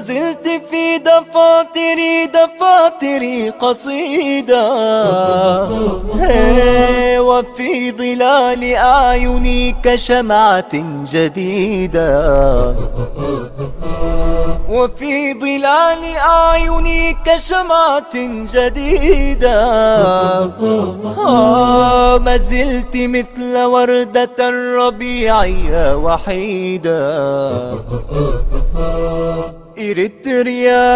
زلت في دفاتري، دفاتري قصيدة. هي، وفي ظلال أعيني كشمعة جديدة. وفي ظلال أعيني كشمعة جديدة. آه، ما زلت مثل وردة الربيع يا وحيدة. إريتريا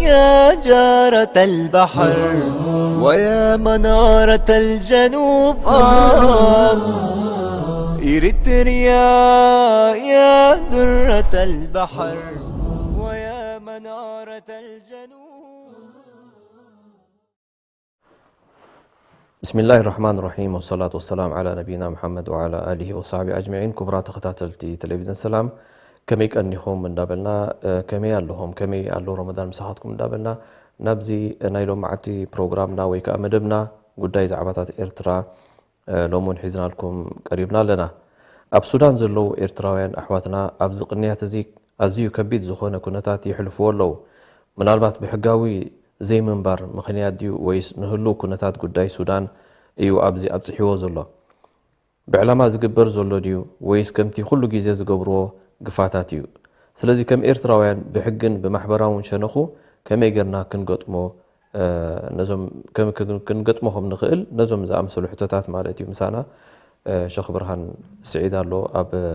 يا جارة البحر ويا منارة الجنوب، آه. إريتريا يا درة البحر ويا منارة الجنوب. ብስሚላሂ ራሕማን ራሒም፣ ወሰላቱ ወሰላም ዓላ ነቢይና ሙሓመድ ወዓላ ኣሊሂ ወሳሕቢ ኣጅመዒን። ክቡራት ተኸታተልቲ ቴሌቪዝን ሰላም፣ ከመይ ቀኒኹም እንዳበልና፣ እ፣ ከመይ ኣለኹም፣ ከመይ ኣሎ ረመዳን ምሳኻትኩም እንዳበልና፣ ናብዚ ናይ ሎማዓቲ ፕሮግራምና ወይ ከዓ መደብና ጉዳይ ዛዕባታት ኤርትራ፣ እ፣ ሎሚ እውን ሒዝናልኩም ቀሪብና ኣለና። ኣብ ሱዳን ዘለዉ ኤርትራውያን ኣሕዋትና ኣብዚ ቅንያት እዚ ኣዝዩ ከቢድ ዝኾነ ኩነታት የሕልፍዎ ኣለዉ። ምናልባት ብሕጋዊ ዘይምንባር ምኽንያት ድዩ ወይስ ንህሉው ኩነታት ጉዳይ ሱዳን እዩ ኣብዚ ኣብጺሕዎ ዘሎ? ብዕላማ ዝግበር ዘሎ ድዩ ወይስ ከምቲ ኩሉ ግዜ ዝገብርዎ ግፋታት እዩ? ስለዚ ከም ኤርትራውያን ብሕግን ብማሕበራውን ሸነኹ ከመይ ጌርና ክንገጥሞ፣ እ፣ ነዞም ከም ክን- ክንገጥሞ ከም ንኽእል ነዞም ዝኣመሰሉ ሕቶታት ማለት እዩ ምሳና፣ እ፣ ሸኽ ብርሃን ስዒድ ኣሎ ኣብ፣ እ፣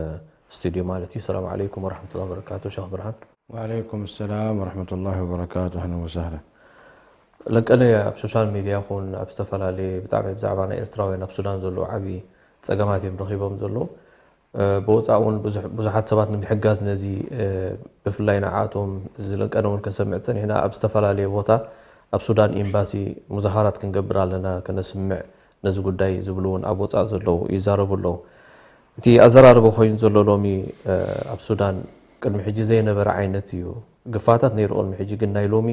ስቱድዮ ማለት እዩ። ሰላም ዓለይኩም ወረሕመቱላሂ ወበረካቱ ሸኽ ብርሃን። وعليكم السلام ورحمة الله وبركاته. أهلا وسهلا. ለንቀነ ኣብ ሶሻል ሚድያ ይኹን ኣብ ዝተፈላለየ ብጣዕሚ ብዛዕባ ናይ ኤርትራውያን ኣብ ሱዳን ዘለዉ ዓብዪ ጸገማት እዮም ረኺቦም ዘለዉ። እ፣ ብወጻኢ እውን ብዙሕ- ብዙሓት ሰባት ንምሕጋዝ ነዚ፣ እ፣ ብፍላይ ንዓኣቶም እዚ ለንቀነ እውን ክንሰምዕ ጸኒሕና። ኣብ ዝተፈላለየ ቦታ ኣብ ሱዳን ኤምባሲ ሙዛሃራት ክንገብር ኣለና ከነስምዕ ነዚ ጉዳይ ዝብሉ እውን ኣብ ወጻኢ ዘለዉ ይዛረቡ ኣለዉ። እቲ ኣዘራርባ ኮይኑ ዘሎ ሎሚ፣ እ፣ ኣብ ሱዳን ቅድሚ ሕጂ ዘይነበረ ዓይነት እዩ። ግፋታት ነይሩ ቅድሚ ሕጂ፣ ግን ናይ ሎሚ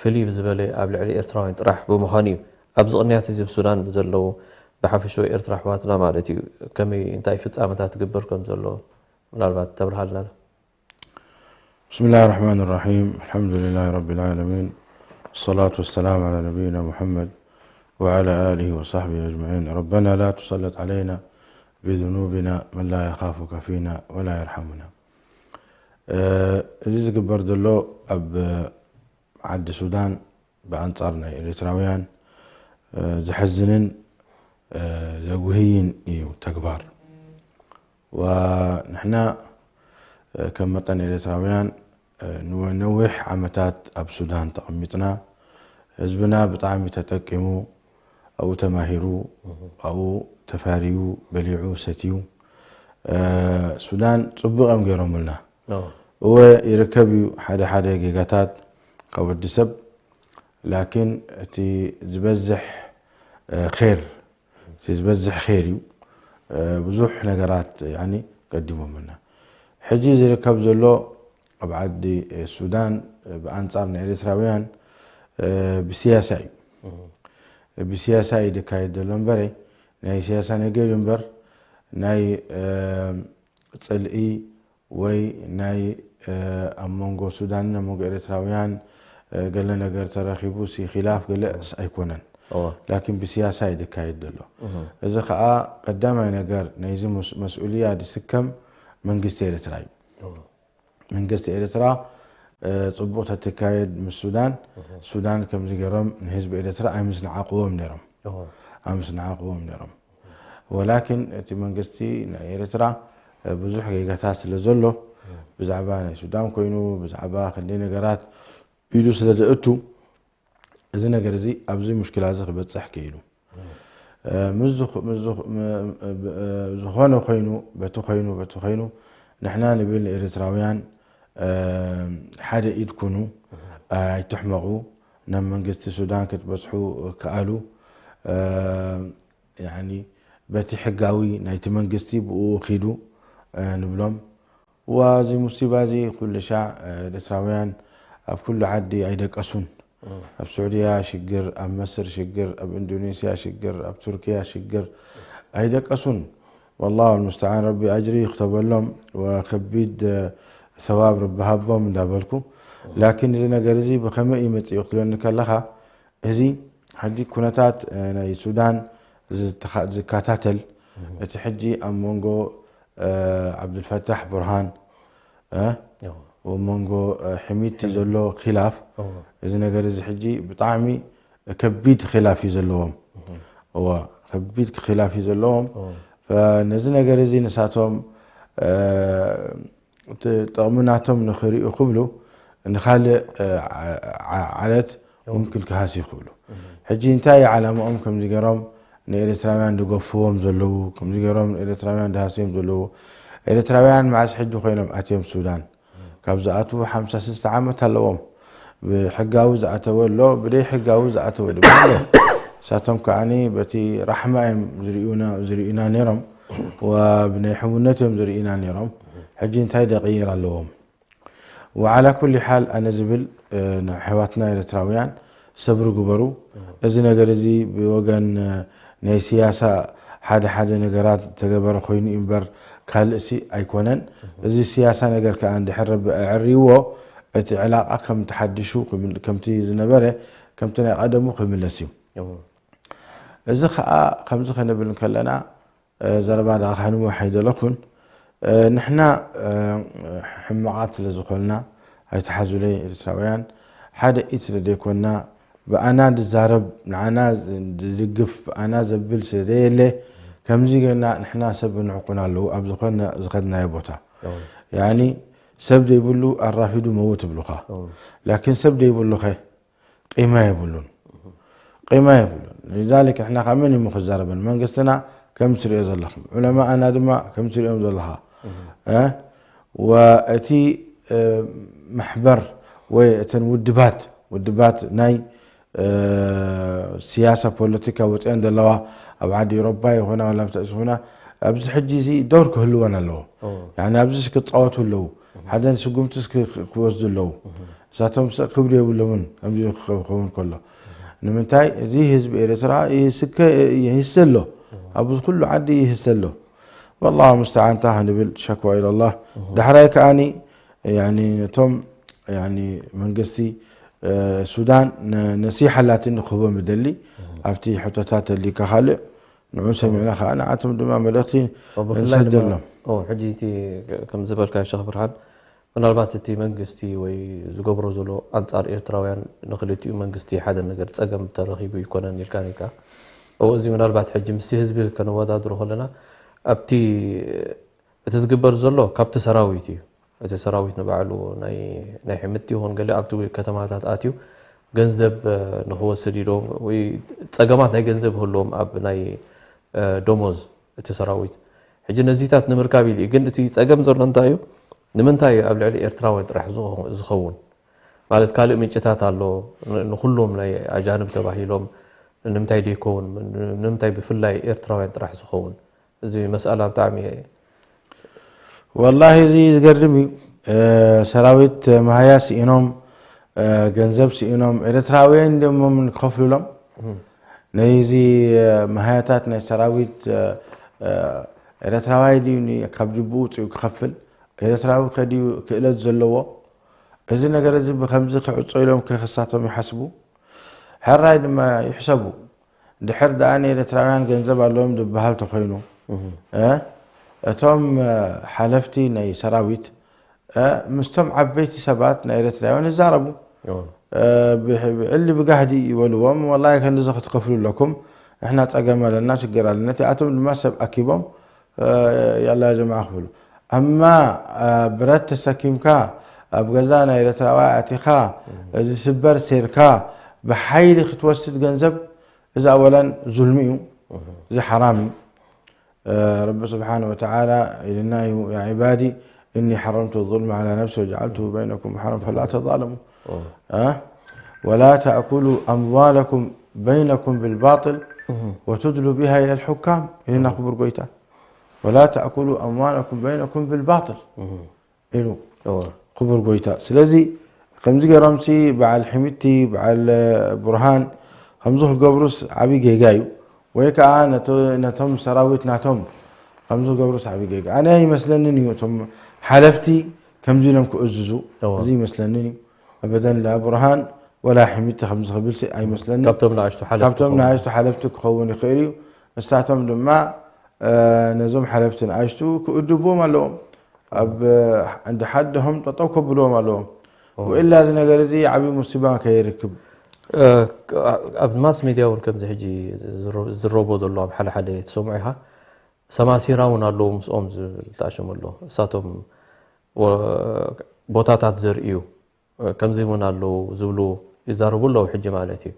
ፍልይ ብዝበለ ኣብ ልዕሊ ኤርትራውያን ጥራሕ ብምዃኑ እዩ። ኣብዚ ቅንያት እዚ ኣብ ሱዳን ዘለዉ ብሓፈሽኡ ኤርትራ ኣሕዋትና ማለት እዩ፣ ከመይ እንታይ ፍጻመታት ትግበር ከም ዘሎ ምናልባት ተብርሃልና። بسم الله الرحمن الرحيم. الحمد لله رب العالمين. الصلاة والسلام على نبينا محمد وعلى آله وصحبه أجمعين. ربنا لا تسلط علينا بذنوبنا من لا يخافك فينا ولا يرحمنا. እዚ ዝግበር ዘሎ ኣብ ዓዲ ሱዳን ብኣንጻር ናይ ኤርትራውያን ዘሕዝንን ዘጉህይን እዩ ተግባር። ወንሕና ከም መጠን ኤርትራውያን ንነዊሕ ዓመታት ኣብ ሱዳን ተቐሚጥና፣ ህዝብና ብጣዕሚ ተጠቂሙ፣ ኣብኡ ተማሂሩ፣ ኣብኡ ተፋርዩ፣ በሊዑ፣ ሰትዩ፣ ሱዳን ጽቡቕ እዮም ገይሮምልና። እወ ይርከብ እዩ ሓደ ሓደ ጌጋታት ካብ ወዲ ሰብ፣ ላኪን እቲ ዝበዝሕ ር እቲ ዝበዝሕ ር እዩ። ብዙሕ ነገራት ያኒ ቀዲሞምና። ሕጂ ዝርከብ ዘሎ ኣብ ዓዲ ሱዳን ብኣንጻር ናይ ኤርትራውያን ብስያሳ እዩ። ብስያሳ እዩ ዝካየድ ዘሎ እምበረ ናይ ስያሳ ነገር እዩ እምበር ናይ ጽልኢ ወይ ናይ ኣብ መንጎ ሱዳንን ኣብ መንጎ ኤርትራውያን ገለ ነገር ተረኺቡ ሲ ኺላፍ ገለ ኣይኮነን። ላኪን ብስያሳ እዩ ዝካየድ ዘሎ። እዚ ከዓ ቀዳማይ ነገር ናይዚ መስኡልያ ዝስከም መንግስቲ ኤርትራ እዩ። መንግስቲ ኤርትራ ፅቡቕ ተትካየድ ምስ ሱዳን፣ ሱዳን ከምዚ ገይሮም ንህዝቢ ኤርትራ ኣይምስንዓቕዎም ነይሮም። ኣይምስንዓቕዎም ነይሮም። ወላኪን እቲ መንግስቲ ናይ ኤርትራ ብዙሕ ጌጋታት ስለ ዘሎ ብዛዕባ ናይ ሱዳን ኮይኑ ብዛዕባ ክንደይ ነገራት ኢሉ ስለ ዘእቱ እዚ ነገር እዚ ኣብዚ ሙሽኪላ እዚ ክበፅሕ ክኢሉ። ዝኾነ ኮይኑ በቲ ኮይኑ በቲ ኮይኑ ንሕና ንብል ንኤርትራውያን ሓደ ኢድ ኩኑ ኣይትሕመቑ ናብ መንግስቲ ሱዳን ክትበፅሑ ክኣሉ በቲ ሕጋዊ ናይቲ መንግስቲ ብኡ ኪዱ ንብሎም። ዋዚ ሙሲባ እዚ ኩሉ ሻዕ ኤርትራውያን ኣብ ኩሉ ዓዲ ኣይደቀሱን። ኣብ ስዑድያ ሽግር፣ ኣብ መስር ሽግር፣ ኣብ ኢንዶኔስያ ሽግር፣ ኣብ ቱርክያ ሽግር ኣይደቀሱን። والله المستعان ረቢ ኣጅሪ ይክተበሎም ወከቢድ ሰዋብ ረቢ ሃቦም እንዳበልኩ ላኪን እዚ ነገር እዚ ብኸመይ እዩ መፂኡ ክትብለኒ ከለኻ፣ እዚ ሕጂ ኩነታት ናይ ሱዳን ዝከታተል፣ እቲ ሕጂ ኣብ መንጎ ዓብዱልፈታሕ ቡርሃን ኣብ መንጎ ሕሚቲ ዘሎ ኪላፍ፣ እዚ ነገር እዚ ሕጂ ብጣዕሚ ከቢድ ኪላፍ እዩ ዘለዎም። እዋ፣ ከቢድ ኪላፍ እዩ ዘለዎም። ነዚ ነገር እዚ ንሳቶም ጥቕሚ ናቶም ንኽርእዩ ክብሉ ንኻልእ ዓለት ሙምክን ክሃስዩ ይኽእሉ። ሕጂ እንታይ እዩ ዓላማኦም? ከምዚ ገይሮም ንኤርትራውያን ድገፍዎም ዘለዉ፣ ከምዚ ገይሮም ንኤርትራውያን ድሃስዮም ዘለዉ። ኤርትራውያን መዓስ ሕጂ ኮይኖም ኣትዮም ሱዳን? ካብ ዝኣትዉ ሓምሳ ስልሳ ዓመት ኣለዎም። ብሕጋዊ ዝኣተወ ኣሎ፣ ብደይ ሕጋዊ ዝኣተወ ድማ ኣሎ። ንሳቶም ከኣኒ በቲ ራሕማ እዮም ዝርእዩና፣ ዝርእዩና ነይሮም፣ ወብናይ ሕሙነት እዮም ዝርእዩና ነይሮም። ሕጂ እንታይ ደቕይር ኣለዎም? ወዓላ ኩሊ ሓል ኣነ ዝብል፣ ንኣሕዋትና ኤርትራውያን ሰብሪ ግበሩ። እዚ ነገር እዚ ብወገን ናይ ስያሳ ሓደ ሓደ ነገራት ዝተገበረ ኮይኑ እምበር ካልእሲ ኣይኮነን። እዚ ስያሳ ነገር ከኣ እንድሕር ረቢ ኣዕርይዎ፣ እቲ ዕላቃ ከም ተሓዲሹ ክብል-፣ ከምቲ ዝነበረ፣ ከምቲ ናይ ቀደሙ ክምለስ እዩ። እዚ ከኣ ከምዚ ክንብል እንከለና፣ ዘረባ ደኣ ከሕንሞ ኣይደለኹን። ንሕና ሕማቓት ስለ ዝኾንና ኣይትሓዙለይ ኤርትራውያን፣ ሓደ ኢድ ስለ ዘይኮንና፣ ብኣና ዝዛረብ፣ ንዓና ዝድግፍ፣ ብኣና ዘብል ስለ ዘየለ፣ ከምዚ ጌርና ንሕና ሰብ ንዕቁን ኣለዉ ኣብ ዝኾነ ዝኸድናዮ ቦታ። ያኒ ሰብ ዘይብሉ ኣራፊዱ መውት ይብሉኻ። ላኪን ሰብ ዘይብሉኸ ቂማ የብሉን። ቂማ የብሉን። لذلك ንሕና ካብ መን እዩ ክዛረበን? መንግስትና ከም ትሪኦ ዘለኹም፣ ዑለማእና ድማ ከም ትሪኦም ዘለኻ። እ? ወእቲ፣ እ፣ ማሕበር ወይ እተን ውድባት፣ ውድባት ናይ፣ እ፣ ስያሳ ፖለቲካ ወፂአን ዘለዋ ኣብ ዓዲ ኤውሮፓ ይኾና ዋላ ኣብ ትዕስፉና፣ ኣብዚ ሕጂ እዚ ደውር ክህልወን ኣለዎ። ያኒ ኣብዚ ክፃወቱ ኣለዉ። ሓደ ስጉምቲ ክወስዱ ኣለዉ። ንሳቶም ክብሉ የብሎምን፣ ከምዚ ክኸውን ከሎ። ንምንታይ? እዚ ህዝቢ ኤርትራ ይስከ-፣ ይህሰ ኣሎ። ኣብዚ ኩሉ ዓዲ ይህሰ ኣሎ። والله المستعان፣ እንታይ ክንብል፣ ሸክዋ ኢለላህ። ዳሕራይ ከኣኒ፣ ያኒ፣ ነቶም፣ ያኒ፣ መንግስቲ፣ እ፣ ሱዳን ነ-፣ ነሲሓ ኣላትኒ ክህቦም ይደሊ። ኣብቲ ሕቶታት ተሊካ ካልእ፣ ንዑ ሰሚዕና ከኣ ንዓቶም ድማ መልእኽቲ ንሰደሎም። ሕጂ እቲ ከም ዝበልካ ሸኽ ብርሃን፣ ምናልባት እቲ መንግስቲ ወይ ዝገብሮ ዘሎ ኣንጻር ኤርትራውያን ንክልቲኡ መንግስቲ ሓደ ነገር ጸገም ተረኺቡ ይኮነን ኢልካ ነርካ። እዎ፣ እዚ ምናልባት ሕጂ ምስቲ ህዝቢ ከነወዳድሮ ከለና፣ ኣብቲ፣ እቲ ዝግበር ዘሎ ካብቲ ሰራዊት እዩ። እቲ ሰራዊት ንባዕሉ ናይ፣ ናይ ሕምቲ ይኹን ገለ ኣብቲ ከተማታት ኣትዩ ገንዘብ፣ እ፣ ንኽወስድ ኢሎም ወይ ጸገማት ናይ ገንዘብ ህልዎም ኣብ ናይ፣ እ፣ ደሞዝ እቲ ሰራዊት። ሕጂ ነዚታት ንምርካብ ኢሉ እዩ። ግን እቲ ጸገም ዘሎ እንታይ እዩ? ንምንታይ እዩ ኣብ ልዕሊ ኤርትራውያን ጥራሕ ዝኸ-፣ ዝኸውን? ማለት ካልእ ምንጭታት ኣሎ። ን-፣ ንኹሎም ናይ ኣጃንብ ተባሂሎም ንምንታይ ደይከውን? ን-፣ ንምንታይ ብፍላይ ኤርትራውያን ጥራሕ ዝኸውን? እዚ መስኣላ ብጣዕሚ ወላሂ እዚ ዝገርም እዩ። እ፣ ሰራዊት መሃያ ስኢኖም፣ እ፣ ገንዘብ ስኢኖም፣ ኤርትራውያን ድዮም ክኸፍሉሎም? ነዚ፣ እ፣ መሃያታት ናይ ሰራዊት፣ እ፣ እ፣ ኤርትራዋይ ድዩ ኒ-፣ ካብ ጅቡኡ ውፅኡ ክኸፍል? ኤርትራዊ ከድዩ ክእለት ዘለዎ? እዚ ነገር እዚ ብከምዚ ክዕጾ ኢሎም ከክሳቶም ይሓስቡ? ሕራይ ድማ ይሕሰቡ። ድሕር ደኣ ንኤርትራውያን ገንዘብ ኣለዎም ዝበሃል ተኾይኑ፣ እ፣ እቶም፣ እ፣ ሓለፍቲ ናይ ሰራዊት፣ እ፣ ምስቶም ዓበይቲ ሰባት ናይ ኤርትራውያን ይዛረቡ። እ፣ ብሕ-፣ ብዕሊ ብጋህዲ ይበልዎም፣ "ወላሂ ክንድዚ ክትከፍሉ ኣለኩም፣ ንሕና ጸገም ኣለና፣ ሽግር ኣለና።" እቲኣቶም ድማ ሰብ ኣኪቦም፣ እ፣ "ያላ ያ ጀማዓ" ክብሉ። ኣማ፣ እ፣ ብረት ተሰኪምካ ኣብ ገዛ ናይ ኤርትራዊ ኣቲኻ፣ እዚ ስበር ሴርካ ብሓይሊ ክትወስድ ገንዘብ፣ እዚ ኣወለን ዙልሚ እዩ። እዚ ሓራም እዩ። እ፣ ረቢ ስብሓነ ወተዓላ ኢልና እዩ፣ "ያ ዒባዲ እኒ ሓረምቱ ዙልመ ዓላ ነፍሲ ወጀዓልቱ በይነኩም ሓራም ፈላ ተዛለሙ። እ? ወላ ተእኩሉ ኣምዋለኩም በይነኩም ብልባጥል ወቱድሉ ቢሃ ኢለል ሑካም" ኢልና ክቡር ጎይታ። "ወላ ተእኩሉ ኣምዋለኩም በይነኩም ብልባጥል" ኢሉ እወ። ክቡር ጎይታ። ስለዚ ከምዚ ገይሮምሲ በዓል ሕሚቲ፣ በዓል ቡርሃን ከምዚ ክገብሩስ ዓብዪ ጌጋ እዩ። ወይ ከዓ ነቶ-፣ ነቶም ሰራዊት ናቶም ከምዚ ክገብሩስ ዓብዪ ጌጋ። ኣነ ይመስለንን እዩ እቶም ሓለፍቲ ከምዚ ኢሎም ክእዝዙ። እወ። እዚ ይመስለንን እዩ። أبدا لا برهان ولا حميدتي ከምዚ ክብል ሲ ኣይመስለኒ። ካብቶም ንኣሽቱ ሓለፍቲ ካብቶም ክኸውን። ንኣሽቱ ሓለፍቲ ክኸውን ይኽእል እዩ። ንሳቶም ድማ እ፣ ነዞም ሓለፍቲ ንኣሽቱ ክእድብዎም ኣለዎም። ኣብ እ፣ ዓንዲ ሓድሆም ጠጠው ከብልዎም ኣለዎም። ወኢላ እዚ ነገር እዚ ዓብዪ ሙሲባ ከይርክብ እ፣ ኣብ ማስ ሚድያ እውን ከምዚ ሕጂ ዝሮ- ዝረቦ ዘሎ ኣብ ሓደ ሓደ ትሰምዖ ኢኻ። ሰማሲራ እውን ኣለዉ ምስኦም ዝብል ተኣሽሙ ኣሎ። እሳቶም ወ- ቦታታት ዘርእዩ ከምዚ እውን ኣለዉ ዝብሉ ይዛረቡ ኣለዉ ሕጂ ማለት እዩ።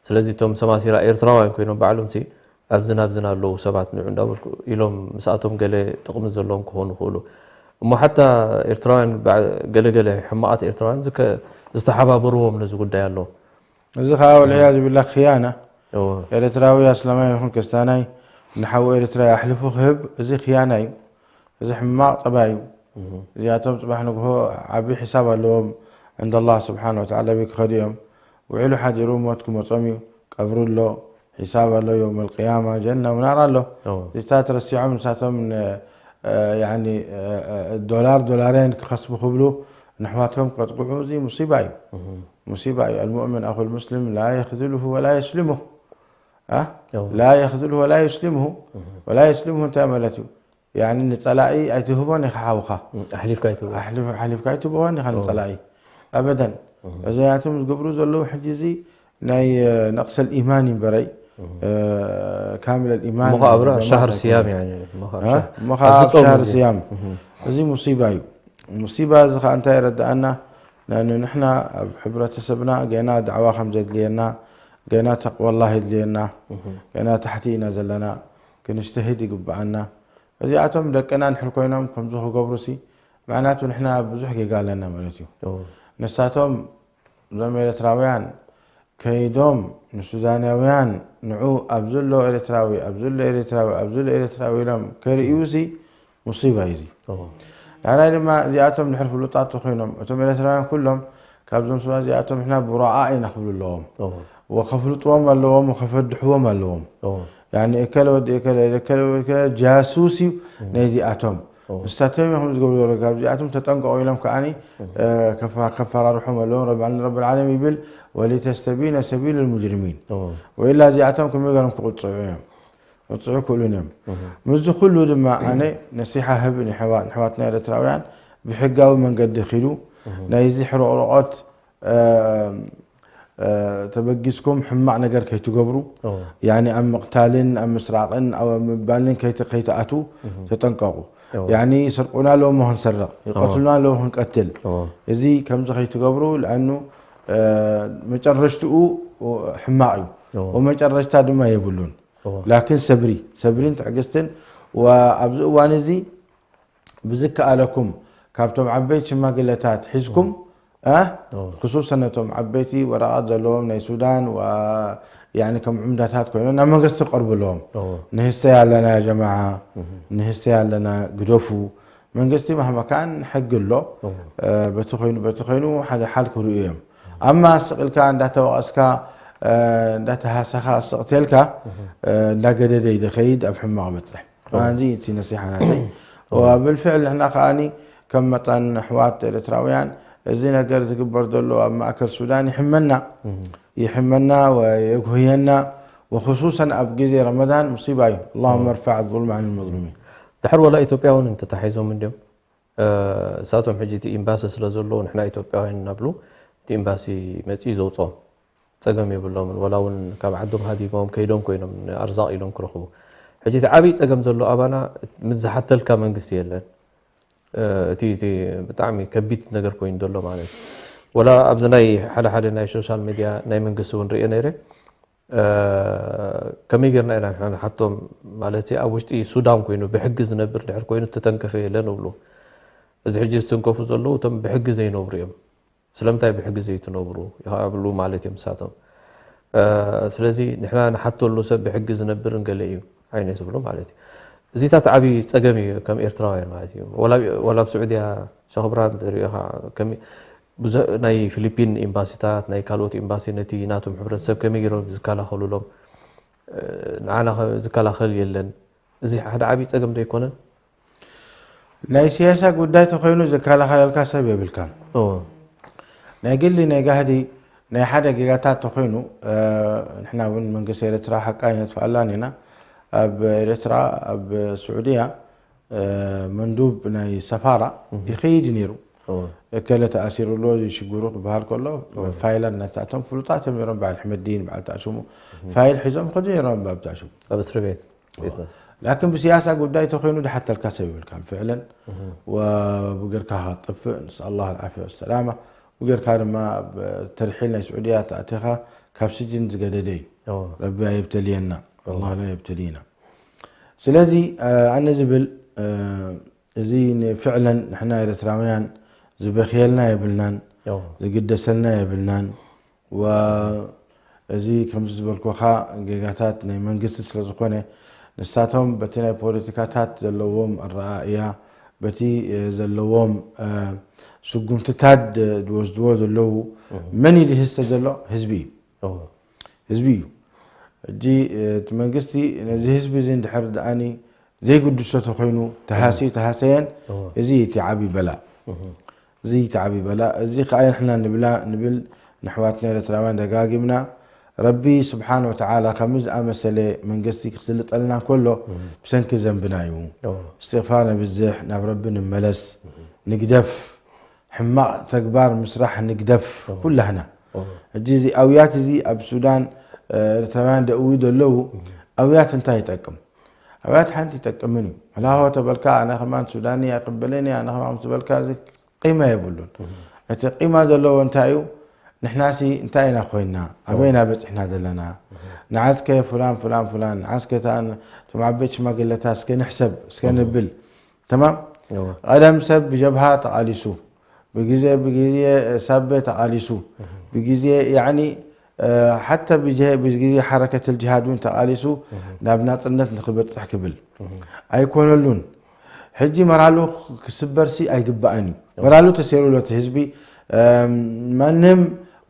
ስለዚ እቶም ሰማሲራ ኤርትራውያን ኮይኖም ባዕሎም ሲ ኣብዝን ኣብዝን ኣለዉ ሰባት ንዑ እንዳበልኩ ኢሎም ምስኣቶም ገለ ጥቕሚ ዘለዎም ክኾኑ ይኽእሉ እሞ ሓታ ኤርትራውያን ባዕ- ገለገለ ሕማቓት ኤርትራውያን ዝከ- ዝተሓባበርዎም ነዚ ጉዳይ ኣሎ። እዚ ከዓ ወልዕያዝ ቢላ ክያና እዎ። ኤርትራዊ ኣስላማይ ይኹን ክርስቲያናይ ንሓው ኤርትራዊ ኣሕልፉ ክህብ እዚ ክያና እዩ። እዚ ሕማቕ ጠባይ እዩ። እዚኣቶም ፅባሕ ንግሆ ዓብዪ ሕሳብ ኣለዎም ዕንደ ኣላህ ስብሓን ወተዓላ ቤት ክኸዱ እዮም። ውዒሉ ሓዲሩ ሞት ክመፆም እዩ። ቀብሪ ኣሎ፣ ሒሳብ ኣሎ፣ የውመል ቅያማ ጀና ወናር ኣሎ። እዎ። እዚታት ረሲዖም ንሳቶም ን- እ፣ ያኒ እ፣ እ፣ ዶላር ዶላረን ክኸስቡ ክብሉ ንሕዋትኩም ከጥቅዑ እዚ ሙሲባ እዩ። ሙሲባ እዩ። المؤمن أخو المسلم لا يخذله ولا يسلمه እ? እዎ። لا يخذله ولا يسلمه ولا يسلمه እንታይ ማለት እዩ? ያኒ ንፀላኢ ኣይትህቦን ኢኻ ሓውኻ ኣሕሊፍካ ይትብሎ ኣሕሊፍ- ሓሊፍካ ኣይትብዎን ኢኻ ንፀላኢ ኣበደን። እዚኣቶም ዝገብሩ ዘለዉ ሕጂ እዚ ናይ እ፣ ነቅሰል ኢማን ይንበረይ እ፣ ካምለል ኢማን እሞ ኸዓ ኣብ ራ- ጀማዓት ሻህር ኣይኮነን። ስያም ያኒ እሞ ኸዓ ኣብ እ? ሻ- እሞ ኸዓ ኣብዚ ኣብ ጾም ሻህር እዚ። ስያም እዚ ሙሲባ እዩ። ሙሲባ እዚ ኸዓ እንታይ የረድኣና? ንኣኑ ንሕና ኣብ ሕብረተሰብና ገና ዳዕዋ ከም ዘድልየና፣ ገና ተቅዋላህ የድልየና፣ ገና ታሕቲ ኢና ዘለና፣ ክንጅተሂድ ይግብኣና። እዚኣቶም ደቅና እንድሕር ኮይኖም ከምዚ ክገብሩሲ፣ ምዕናቱ ንሕና ብዙሕ ጌጋ ኣለና ማለት እዩ። እዎ። ንሳቶም እዞም ኤርትራውያን ከይዶም ንሱዳናውያን ንዑ ኣብ ዘሎ ኤርትራዊ ኣብ ዘሎ ኤርትራዊ ኣብ ዘሎ ኤርትራዊ ኢሎም ከርእዩሲ ሙሲባ እዩ እዚ። እዎ። ንሕና ድማ እዚኣቶም ድሕር ፍሉጣት ተኮይኖም እቶም ኤርትራውያን ኩሎም ካብዞም ሰባት እዚኣቶም ንሕና ቡራኣ ኢና ክብሉ ኣለዎም። እዎ። ወከፍልጥዎም ኣለዎም ወከፈድሕዎም ኣለዎም። እዎ። ያኒ እከለ ወዲ እከለ እከለ ወዲ እከለ ጃሱስ እዩ ናይዚኣቶም። ንሳቶም እዮም ከምዚ ዝገብሩ ዘለዉ። ካብዚኣቶም ተጠንቀቑ ኢሎም ከዓኒ እ፣ ከፋ- ከፈራርሖም ኣለዎም። ረብ ዓለሚን ረብ ዓለሚን ይብል ወሊተስተቢነ ሰቢሉ ልሙጅሪሚን እዎ። ወኢላ እዚኣቶም ከመይ ገሮም ክቕፅዑ እዮም ክቕፅዑ ክእሉን እዮም። ምስዚ ኩሉ ድማ ኣነ ነሲሓ ህብ ንሕዋ- ንሕዋትና ኤርትራውያን ብሕጋዊ መንገዲ ኪዱ ናይዚ ሕርቕርቆት እ፣ እ፣ ተበጊስኩም ሕማቕ ነገር ከይትገብሩ እዎ። ያኒ ኣብ ምቕታልን ኣብ ምስራቕን ኣብ ምባልን ከይተ- ከይትኣትዉ ተጠንቀቑ። እዎ። ያኒ ይሰርቁና ኣለዉ እሞ ክንሰርቕ ይቀትሉና ኣለዉ ክንቀትል እዎ። እዚ ከምዚ ከይትገብሩ ለኣኑ እ፣ መጨረሽትኡ ሕማቕ እዩ እዎ። ወመጨረሽታ ድማ የብሉን። እዎ። ላኪን ሰብሪ ሰብሪን ትዕግስትን ወኣብዚ እዋን እዚ ብዝከኣለኩም ካብቶም ዓበይቲ ሽማግለታት ሒዝኩም እ፣ እዎ። ክሱሰን ነቶም ዓበይቲ ወረቐት ዘለዎም ናይ ሱዳን ወ- ያኒ ከም ዑምዳታት ኮይኖም ናብ መንግስቲ ክቐርቡ ኣለዎም። እዎ። ንህሰይ ኣለና ያ ጀማዓ ንህሰይ ኣለና ግደፉ። መንግስቲ ማህመካን ሕጊ ኣሎ። እ፣ በቲ ኮይኑ በቲ ኮይኑ ሓደ ሓል ክርእዩ እዮም። ኣማ ስቕ ኢልካ እንዳተወቐስካ እ፣ እንዳተሃሰኻ ስቕ ተልካ እ፣ እንዳገደደ እዩ ዝኸይድ ኣብ ሕማቕ በፅሕ። ኣዚ እቲ ነሲሓ ናተይ ወብልፍዕል ንሕና ከዓኒ ከም መጠን ኣሕዋት ኤርትራውያን እዚ ነገር ዝግበር ዘሎ ኣብ ማእከል ሱዳን ይሕመና ይሕመና ወየጉህየና ወክሱሰን ኣብ ግዜ ረመዳን ሙሲባ እዩ። اللهم ارفع الظلم عن المظلومين ድሕር ወላ ኢትዮጵያ እውን እንተታሒዞም እንዲዮም እሳቶም ሕጂ እቲ ኤምባሲ ስለ ዘለዉ ንሕና ኢትዮጵያውያን እናብሉ እቲ ኤምባሲ መፂኡ ዘውፅኦም ፀገም የብሎምን። ወላ እውን ካብ ዓዶም ሃዲሞም ከይዶም ኮይኖም ንኣርዛቕ ኢሎም ክረኽቡ። ሕጂ እቲ ዓብዪ ፀገም ዘሎ ኣባና ምዝሓተልካ መንግስቲ የለን። እቲ እቲ ብጣዕሚ ከቢድ ነገር ኮይኑ ዘሎ ማለት እዩ። ወላ ኣብዚ ናይ ሓደ ሓደ ናይ ሶሻል ሚድያ ናይ መንግስቲ እውን ሪኤ ነይረ። ከመይ ጌርና ኢና ንሓቶም ማለት ኣብ ውሽጢ ሱዳን ኮይኑ ብሕጊ ዝነብር ድሕር ኮይኑ ተተንከፈ የለን እብሉ። እዚ ሕጂ ዝትንከፉ ዘለዉ እቶም ብሕጊ ዘይነብሩ እዮም። ስለምንታይ ብሕጊ ዘይትነብሩ ይብሉ ማለት እዮም ንሳቶም። ስለዚ ንሕና ንሓተሉ ሰብ ብሕጊ ዝነብር እንገለ እዩ ዓይነት ይብሉ ማለት እዩ። እዚታት ዓብዪ ፀገም እዩ ከም ኤርትራውያን ማለት እዩ። ወላ ኣብ ስዑድያ ሸኽ ብርሃን ተሪእኻ ናይ ፊሊፒን ኤምባሲታት ናይ ካልኦት ኤምባሲ ነቲ ናቶም ሕብረተሰብ ከመይ ገይሮም ዝከላኸሉሎም ንዓና ዝከላኸል የለን። እዚ ሓደ ዓብዪ ፀገም ዶ ኣይኮነን? ናይ ሲያሳ ጉዳይ ተኮይኑ ዝከላኸለልካ ሰብ የብልካን። ናይ ግሊ ናይ ጋህዲ ናይ ሓደ ጌጋታት ተኾይኑ፣ ንሕና እውን መንግስቲ ኤርትራ ሓቃ ኣይነጥፍኣላን ኢና። ኣብ ኤርትራ ኣብ ስዑድያ መንዱብ ናይ ሰፋራ ይኸይድ ነይሩ። እከለ ተኣሲሩ ኣሎ እዚ ሽግሩ ክበሃል ከሎ ፋይላት ናታቶም ፍሉጣት እዮም ነይሮም። በዓል ሕመዲን በዓል ተኣሽሙ ፋይል ሒዞም ከዱ ነይሮም። ኣብ ተኣሽሙ ኣብ እስር ቤት ላኪን ብስያሳ ጉዳይ ተኮይኑ ድሓተልካ ሰብ ይብልካን ፍዕለን ወብገርካ ከጥፍእ ንስ ኣላህ ልዓፊያ ወሰላማ ብገርካ ድማ ተርሒል ናይ ስዑድያ ተኣቲኻ ካብ ስጅን ዝገደደ እዩ። ረቢ ኣየብተልየና። ኣላህ ላ የብተልየና። ስለዚ ኣነ ዝብል እዚ ንፍዕለን ንሕና ኤርትራውያን ዝበኽየልና የብልናን፣ ዝግደሰልና የብልናን። ወእዚ ከምዚ ዝበልኩኻ ጌጋታት ናይ መንግስቲ ስለ ዝኾነ ንሳቶም በቲ ናይ ፖለቲካታት ዘለዎም ኣረኣእያ በቲ ዘለዎም ስጉምትታት ዝወስድዎ ዘለዉ መን እዩ ዝህስተ ዘሎ? ህዝቢ እዩ። ህዝቢ እዩ። ሕጂ እቲ መንግስቲ ነዚ ህዝቢ እዚ እንድሕር ደኣኒ ዘይግድሶ ተኮይኑ ተሃስዩ ተሃሰየን እዚ እቲ ዓብዪ በላእ። እዚ እቲ ዓብዪ በላእ እዚ ከዓ ንሕና ንብላ ንብል ንሕዋትና ኤርትራውያን ደጋጊምና ረቢ ስብሓን ወተዓላ ከምዚ ዝኣመሰለ መንግስቲ ክስልጠልና እንከሎ ብሰንኪ ዘንብና እዩ። እስትግፋር ነብዝሕ፣ ናብ ረቢ ንመለስ፣ ንግደፍ፣ ሕማቕ ተግባር ምስራሕ ንግደፍ ኩላህና። ሕጂ እዚ ኣውያት እዚ ኣብ ሱዳን ኤርትራውያን ደእዊ ዘለዉ ኣውያት እንታይ ይጠቅም? ኣውያት ሓንቲ ይጠቅምን እዩ። መላሆ ተበልካ ኣነ ከማን ሱዳን እየ ቅበለኒ ኣነ ከማን ምስ በልካ እዚ ቂማ የብሉን። እቲ ቂማ ዘለዎ እንታይ እዩ? ንሕናሲ እንታይ ኢና ኮይንና? ኣበይና በፂሕና ዘለና? ንዓስከ ፍላን ፍላን ፍላን ንዓስከ እቶም ዓበይቲ ሽማግለታት እስከ ንሕሰብ እስከ ንብል። ተማም። ቀደም ሰብ ብጀብሃ ተቓሊሱ፣ ብግዜ ብግዜ ሳበ ተቓሊሱ፣ ብግዜ ያኒ ሓታ ብግዜ ሓረከት ልጅሃድ እውን ተቓሊሱ ናብ ናፅነት ንክበፅሕ ክብል ኣይኮነሉን። ሕጂ መራሉ ክስበርሲ ኣይግባእን እዩ። መራሉ ተሰይሩሎ እቲ ህዝቢ ማንም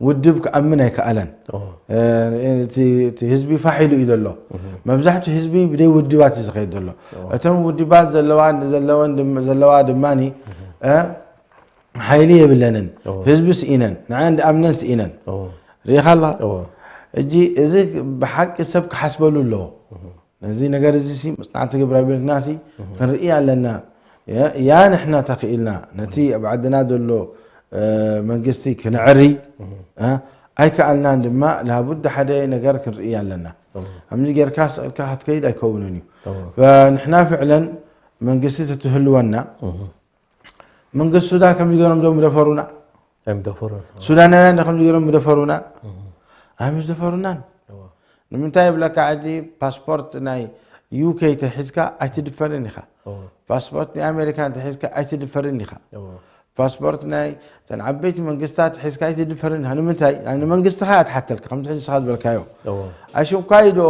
ውድብ ክኣምን ኣይከኣለን። እቲ ህዝቢ ፋሕ ኢሉ እዩ ዘሎ። መብዛሕትኡ ህዝቢ ብደይ ውድባት እዩ ዝኸይድ ዘሎ። እቶም ውድባት ዘለዋ ዘለዋ ድማ ሓይሊ የብለንን። ህዝቢ ስኢነን ንዓ እንድኣምነን ስኢነን። ርኢኻ ኣለኻ? እጂ እዚ ብሓቂ ሰብ ክሓስበሉ ኣለዎ። ነዚ ነገር እዚ ሲ መፅናዕቲ ግብረ ቢልናሲ ክንርኢ ኣለና። ያ ንሕና ተኽኢልና ነቲ ኣብ ዓድና ዘሎ መንግስቲ ክነዕሪ ኣይከኣልናን ድማ ላቡድ ሓደ ነገር ክንርኢ ኣለና። ከምዚ ጌርካ ስቕልካ ክትከይድ ኣይከውንን እዩ። ንሕና ፍዕለን መንግስቲ ተትህልወና መንግስቲ ሱዳን ከምዚ ገይሮም ዶ ምደፈሩና? ኣይምደፈሩን። ሱዳናውያን ዶ ከምዚ ገይሮም ምደፈሩና? ኣይምደፈሩናን። ንምንታይ ይብለካ ሕጂ ፓስፖርት ናይ ዩኬ ተሒዝካ ኣይትድፈርን ኢኻ። ፓስፖርት ናይ ኣሜሪካ ተሒዝካ ኣይትድፈርን ኢኻ። ፓስፖርት ናይ ተን ዓበይቲ መንግስታት ሒዝካ ኣይትድፈርን ኢኻ። ንምንታይ? ንመንግስትኻ እያ ትሓተልካ ከምቲ ሕጂ ስኻ ዝበልካዮ። ኣሽንኳይ ዶ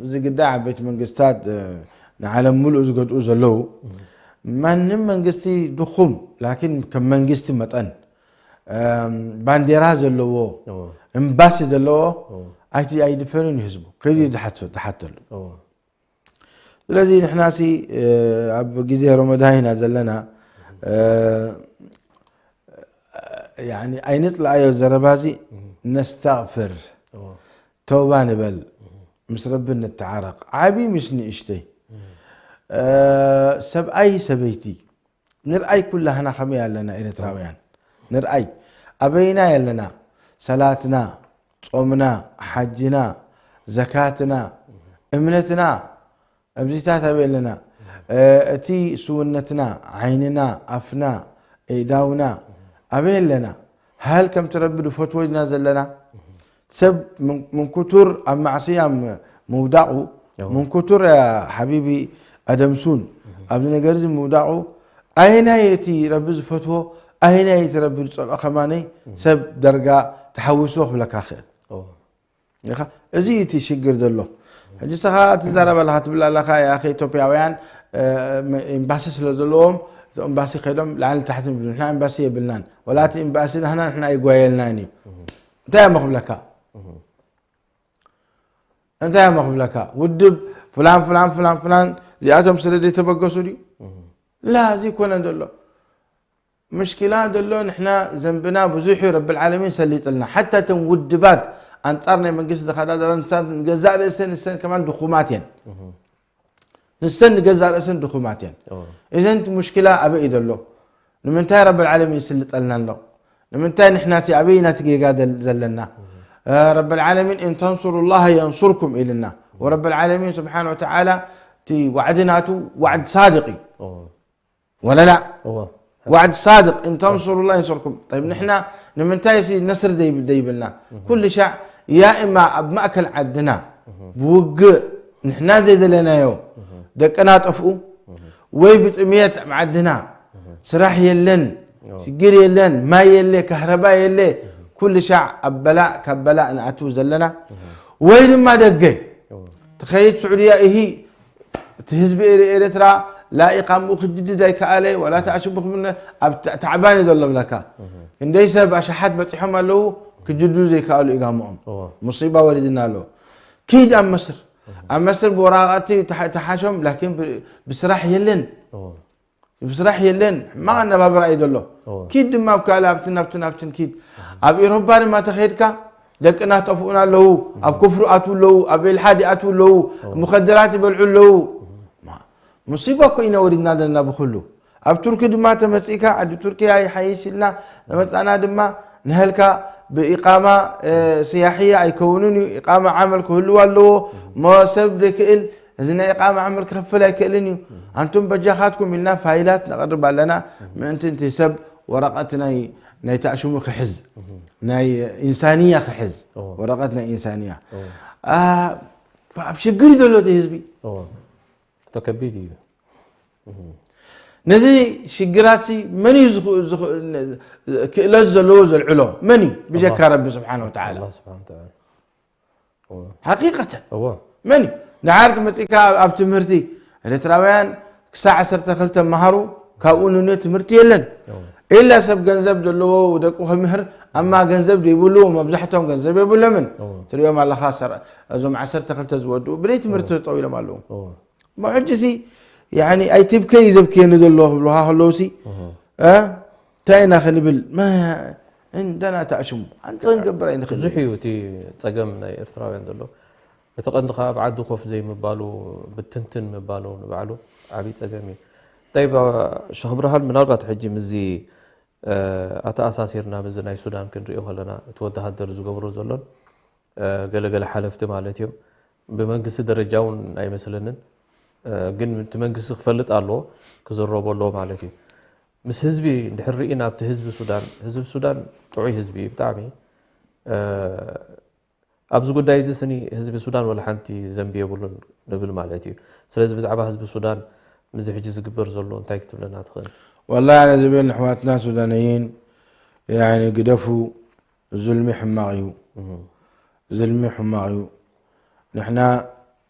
እዚ ግዳይ ዓበይቲ መንግስታት ንዓለም ሙሉእ ዝገድኡ ዘለዉ ማንም መንግስቲ ድኹም ላኪን ከም መንግስቲ መጠን ባንዴራ ዘለዎ እምባሲ ዘለዎ ኣይቲ ኣይድፈርን እዩ ህዝቡ ከይዱ ዝሓተሉ። ስለዚ ንሕናሲ ኣብ ግዜ ረመዳን ኢና ዘለና። ኣይንፅላኣዮ ዘረባዚ ነስተቕፍር ተውባ ንበል ምስ ረቢ ንተዓረቕ ዓብዪ ምስ ንእሽተይ ሰብኣይ ሰበይቲ ንርኣይ ኩላህና ከመይ ኣለና ኤርትራውያን ንርኣይ ኣበይና ኣለና ሰላትና ጾምና ሓጅና ዘካትና እምነትና ኣብዚታት ኣበይ ኣለና እቲ ስውነትና ዓይንና ኣፍና እዳውና ኣበይ ኣለና ሃል ከምቲ ረቢ ዝፈትዎ ኢና ዘለና ሰብ ምን ክቱር ኣብ ማዕስያ ምውዳቑ ምን ክቱር ሓቢቢ ኣደምሱን ኣብዚ ነገር እዚ ምውዳቑ ኣይናይ እቲ ረቢ ዝፈትዎ ኣይናይ እቲ ረቢ ዝፀልኦ ከማነይ ሰብ ደርጋ ተሓዊስዎ ክብለካ ክእል እዚ እቲ ሽግር ዘሎ ሕጂ ሰኻ ትዛረብ ኣለኻ ትብል ኣለኻ ያኸ ኢትዮጵያውያን ኤምባሲ ስለ ዘለዎም እቶም ኤምባሲ ከይዶም ላዕሊ ታሕቲ ንብል ንሕና ኤምባሲ የብልናን ወላ እቲ ኤምባሲ ናህና ንሕና ኣይጓየልናን እዩ እንታይ እሞ ክብለካ እንታይ እሞ ክብለካ ውድብ ፍላን ፍላን ፍላን ፍላን እዚኣቶም ስለ ዘይተበገሱ ድዩ ላ እዚ ይኮነን ዘሎ ምሽኪላ ዘሎ ንሕና ዘንብና ብዙሕ እዩ፣ ረብል ዓለሚን ሰሊጥልና። ሓታ እተን ውድባት ኣንጻር ናይ መንግስቲ ዝኸዳ ዘለዋ ንሳን ንገዛእ ርእሰን ንሰን ከማን ድኹማት እየን። ንሰን ንገዛእ ርእሰን ድኹማት እየን። እዘን እቲ ሙሽኪላ ኣበይ እዩ ዘሎ? ንምንታይ ረብል ዓለሚን ይስልጠልና ኣሎ? ንምንታይ ንሕና ሲ ኣበይ ኢና እቲ ጌጋ ደል-፣ ዘለና? ረብል ዓለሚን እን ተንሱሩላህ የንሱርኩም ኢልና። ወረብል ዓለሚን ስብሓን ወተዓላ እቲ ዋዕዲ ናቱ ዋዕድ ሳድቅ እዩ። ወለላ እወ። ዋዕድ ሳድቅ እን ተንሱሩላ የንሱርኩም። ጠይብ ንሕና ንምንታይ ሲ ነስር ደይብ-፣ ደይብልና? ኩሉ ሻዕ ያ እማ ኣብ ማእከል ዓድና ብውግእ ንሕና ዘይደለናዮ ደቅና ጠፍኡ ወይ ብጥምየት ኣብ ዓድና ስራሕ የለን፣ ሽግር የለን፣ ማይ የለ፣ ካህረባ የለ፣ ኩሉ ሻዕ ኣብ በላእ ካብ በላእ ንኣትው ዘለና ወይ ድማ ደገ ትኸይድ ስዑድያ እሂ እቲ ህዝቢ ኤር-፣ ኤርትራ ላኢቃምኡ ክጅድድ ኣይከኣለ፣ ወላ ተኣሽሙ ክምነ ኣብ ታ-፣ ታዕባን እዩ ዘሎ ብለካ። ክንደይ ሰብ ኣሽሓት በጺሖም ኣለዉ፣ ክጅድዱ ዘይከኣሉ ኢጋምኦም። እወ። ሙሲባ ወሪድና ኣሎ። ኪድ ኣብ መስር። ኣብ መስር ብወራቐቲ ተሓ-፣ ተሓሾም፣ ላኪን ብ-፣ ብስራሕ የለን። እወ። ብስራሕ የለን። ሕማቕ ኣነባብራ እዩ ዘሎ። እወ። ኪድ ድማ ኣብ ካልእ ኣብትን ኣብትን ኣብትን ኪድ። ኣብ ኤሮፓ ድማ ተኸይድካ ደቅና ጠፍኡና ኣለዉ፣ ኣብ ኩፍሩ ኣትዉ ኣለዉ፣ ኣብ ኢልሓድ ይኣትዉ ኣለዉ፣ ሙኸደራት ይበልዑ ኣለዉ። ማ-፣ ሙሲባ እኮ ኢና ወሪድና ዘለና ብኹሉ። ኣብ ቱርኪ ድማ ተመጺእካ፣ ዓዲ ቱርኪ ኣይሓይሽ ኢልና ተመጻና ድማ ንሀልካ ብኢቃማ፣ እ፣ ስያሕያ ኣይከውንን እዩ። ኢቃማ ዓመል ክህልዎ ኣለዎ። እሞ ሰብ ዘይክእል፣ እዚ ናይ ኢቃማ ዓመል ክኸፍል ኣይክእልን እዩ። ኣንቱም በጃኻትኩም ኢልና ፋይላት ነቕርብ ኣለና። ምእንቲ እቲ ሰብ ወረቐት ናይ፣ ናይ ተኣሽሙ ክሕዝ፣ ናይ ኢንሳንያ ክሕዝ፣ እዎ። ወረቐት ናይ ኢንሳንያ። እዎ። አ፣ ኣብ ሽግር እዩ ዘሎ እቲ ህዝቢ። እዎ። እቶ ከቢድ እዩ። ነዚ ሽግራት ሲ መን እዩ ዝኽ-፣ ዝኽ-፣ ክእለት ዘለዎ ዘልዕሎ? መን እዩ? ብጀካ ኣላህ። ረቢ ስብሓነ ወተዓላ። ኣላህ ስብሓነ ወተዓላ። እዎ። ሓቂቀተን። እዎ። መን እዩ? ደሓር መጺእካ ኣብ፣ ኣብ ትምህርቲ ኤርትራውያን ክሳዕ ዓሰርተ ክልተ መሃሩ፣ ካብኡ ንንዮ ትምህርቲ የለን። እዎ። ኢላ ሰብ ገንዘብ ዘለዎ ደቁ ከምህር፣ ኣማ ገንዘብ ዘይብሉ፣ መብዛሕቶም ገንዘብ የብሎምን። እዎ። ትሪኦም ኣለኻ፣ ሰር-፣ እዞም ዓሰርተ ክልተ ዝወድኡ ብደይ ትምህርቲ እዎ። ጠው ኢሎም ኣለዉ። እዎ። እሞ ሕጂ ሲ፣ ያኒ ኣይትብከይ ዘብክየኒ ዘሎ ክብሉኻ ከለዉ ሲ፣ እህ። እ? እንታይ ኢና ክንብል? ማ-፣ እንደና ተኣሽሙ። ኣንተ ክንገብር ኣይንኽእል። ብዙሕ እዩ እቲ ጸገም ናይ ኤርትራውያን ዘሎ። እቲ ቀንዲ ከኣ ኣብ ዓዲ ኮፍ ዘይምባሉ፣ ብትንትን ምባሉ ንባዕሉ ዓብዪ ጸገም እዩ። ጠይብ፣ ሸኽ ብርሃን፣ ምናልባት ሕጂ ምስዚ፣ እ፣ ኣተኣሳሲርና ምስዚ ናይ ሱዳን ክንሪኦ ከለና፣ እቲ ወተሃደር ዝገብሮ ዘሎን፣ እ፣ ገለገለ ሓለፍቲ ማለት እዮም። ብመንግስቲ ደረጃ እውን ኣይመስለንን። እ፣ ግን እቲ መንግስቲ ክፈልጥ ኣለዎ፣ ክዝረቦ ኣለዎ ማለት እዩ። ምስ ህዝቢ እንድሕር ርኢና፣ ኣብቲ ህዝቢ ሱዳን፣ ህዝቢ ሱዳን ጥዑይ ህዝቢ እዩ ብጣዕሚ። እ፣ ኣብዚ ጉዳይ እዚ ስኒ ህዝቢ ሱዳን ወላ ሓንቲ ዘንቢ የብሉን ንብል ማለት እዩ። ስለዚ ብዛዕባ ህዝቢ ሱዳን ምስዚ ሕጂ ዝግበር ዘሎ እንታይ ክትብለና ትኽእል? ወላሂ ኣነ ዝብል ንሕዋትና ሱዳነይን፣ ያኒ ግደፉ፣ ዙልሚ ሕማቕ እዩ። እህ። ዙልሚ ሕማቕ እዩ። ንሕና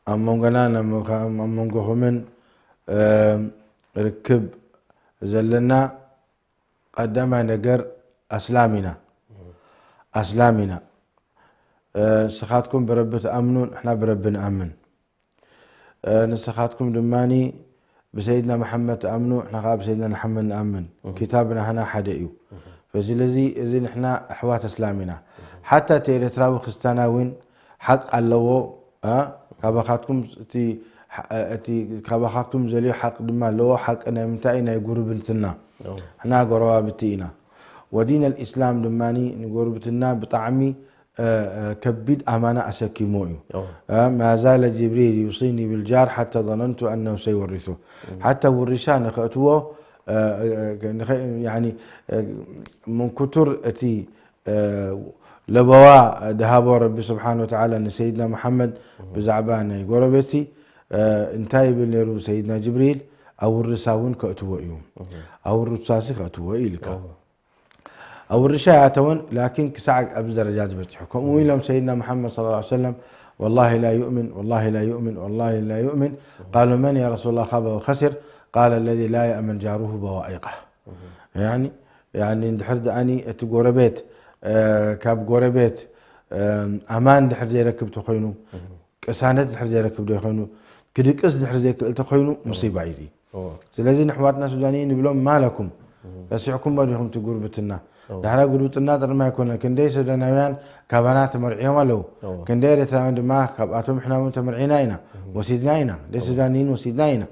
ኣብ መንጎናን ኣብ መንጎ-፣ ኣብ መንጎኹምን፣ እ፣ ርክብ ዘለና ቀዳማይ ነገር ኣስላም ኢና። ኣስላም ኢና። እ፣ ንስኻትኩም ብረቢ ትኣምኑ፣ ንሕና ብረቢ ንኣምን። እ፣ ንስኻትኩም ድማኒ ብሰይድና መሓመድ ትኣምኑ፣ ንሕና ኸዓ ብሰይድና መሓመድ ንኣምን። እህ። ኪታብ ናህና ሓደ እዩ። እህ። ስለዚ እዚ ንሕና ኣሕዋት ኣስላም ኢና። እህ። ሓታ እቲ ኤርትራዊ ክርስትያናዊ እውን ሓቅ ኣለዎ። እ፣ ካባኻትኩም እቲ ሓ-፣ እቲ ካባኻትኩም ዘልዮ ሓቅ ድማ ኣለዎ። ሓቂ ናይ ምንታይ? ናይ ጉርብትና። እዎ። ንሕና ጎረባብቲ ኢና። ወዲን ኣልኢስላም ድማኒ ንጎረብትና ብጣዕሚ እ፣ እ፣ ከቢድ ኣማና ኣሰኪሞ እዩ። እዎ። እ፣ ما زال جبريل يوصيني بالجار حتى ظننت أنه سيورثه. እም። ሓታ ውርሻ ንኸእትዎ፣ እ፣ እ፣ ንኸ-፣ ያኒ፣ እ፣ ምን ክቱር እቲ፣ እ፣ ለበዋ ድሃቦ ረቢ ስብሓን ወተዓላ ንሰይድና መሓመድ እም። ብዛዕባ ናይ ጎረቤትሲ፣ እ፣ እንታይ ይብል ነይሩ ሰይድና ጅብሪል? ኣብ ውርሳ እውን ከእትዎ እዩ። እም። ኣብ ውርሳሲ ከእትዎ እዩ ኢልካ። እዎ። ኣብ ውርሻ ይኣተወን፣ ላኪን ክሳዕ ኣብዚ ደረጃ ዝበጽሑ። ከምኡ ኢሎም ሰይድና መሓመድ ሰለላሁ ዐለይሂ ወሰለም፣ والله لا يؤمن، والله لا يؤمن، والله لا يؤمن. قالوا: من يا رسول الله خاب وخسر؟ قال: الذي لا يأمن جاره بوائقه. ያኒ፣ ያኒ እንድሕር ደኣኒ እቲ ጎረቤት፣ እ፣ ካብ ጎረቤት፣ እ፣ ኣማን እንድሕር ዘይረክብ ተኾይኑ፣ ቅሳነት እንድሕር ዘይረክብ ተኾይኑ፣ ክድቅስ እንድሕር ዘይክእል ተኾይኑ፣ ሙሲባ እዩ እዚ። እዎ። ስለዚ ንሕዋትና ሱዳንይን ንብሎም፣ ما لكم ረሲዕኩሞ ዲኹም እቲ ጉርብትና? ዳሕራ ጉርብትና ጥርማ ኣይኮነን። ክንደይ ሱዳናውያን ካባና ተመርዕዮም ኣለዉ። ክንደይ ኤርትራውያን ድማ ካብኣቶም ንሕና እውን ተመርዒና ኢና፣ ወሲድና ኢና። ክንደይ ሱዳንይን ወሲድና ኢና።